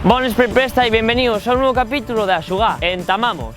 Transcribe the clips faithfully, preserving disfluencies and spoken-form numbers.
Bones per presta y bienvenidos a un nuevo capítulo de A Xugá. Entamamos.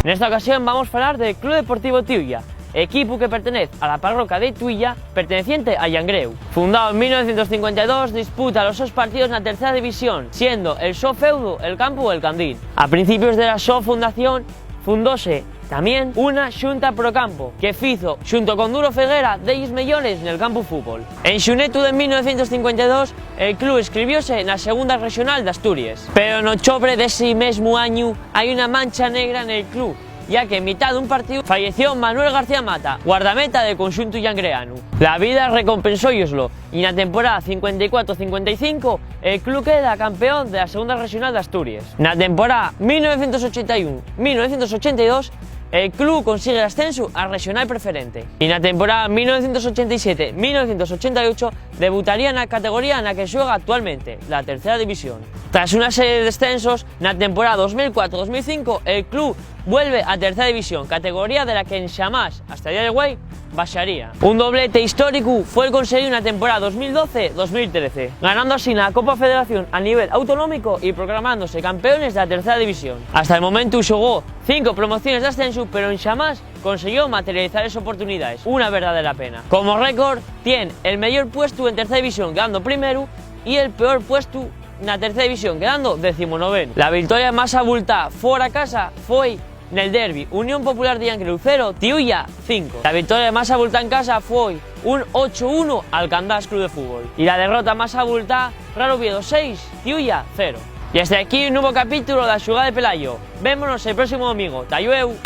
Nesta ocasión vamos falar del Club Deportivo Tiuya, equipu que pertenez a la parroquia de Tuilla, perteneciente a Llangreu. Fundao en mil novecientos cincuenta y dos, disputa los sos partidos na tercera división, siendo el so feudu el campu El Candín. A principios de la so fundación, fundóse tamién una xunta pro campo, que fizo, xunto con Duro Felguera, delles meyores nel campu fútbol. En xunetu de mil novecientos cincuenta y dos, el club inscribióse na Segunda Rexonal d'Asturies. Pero no chobre d'esi mesmu añu hai una mancha negra nel club, ya que en mitá d'un partíu falleció Manuel García Mata, guardameta del conxuntu llangreanu. La vida recompensóyoslo, y na temporada cincuenta y cuatro cincuenta y cinco el club queda campeón de la Segunda Rexonal d'Asturies. Na temporada mil novecientos ochenta y un mil novecientos ochenta y dos el club consigue l'ascensu a Rexonal Preferente, y na temporada mil novecientos ochenta y siete mil novecientos ochenta y ocho debutaría na categoría na que xuega actualmente, la Tercera División. Tras una serie de descensos, na temporada dos mil cuatro dos mil cinco el club vuelve a Tercera División, categoría de la que enxamás, hasta el día de güei, baxaría. Un doblete históricu fue'l conseguíu na temporada dos mil doce dos mil trece, ganando asina la Copa Federación a nivel autonómico y proclamándose campeones de la Tercera División. Hasta el momentu xogó cinco promociones d'ascensu, pero enxamás consiguió materializar les oportunidaes. Una verdadera pena. Como récord, tien el meyor puestu en Tercera División, quedando primeru, y el peor puestu na Tercera División, quedando decimonovenu. La victoria más abultá fora casa foi nel derbi, Unión Popular de Llangreu cero, Tiuya cinco. La victoria más abultá en casa foi un ocho uno al Candás Club de Fútbol. Y la derrota más abultá, Real Oviedo seis, Tiuya cero. Y hasta aquí un nuevo capítulo de A Xugá de Pelayo. Vémonos el próximo domingo. Ta llueu!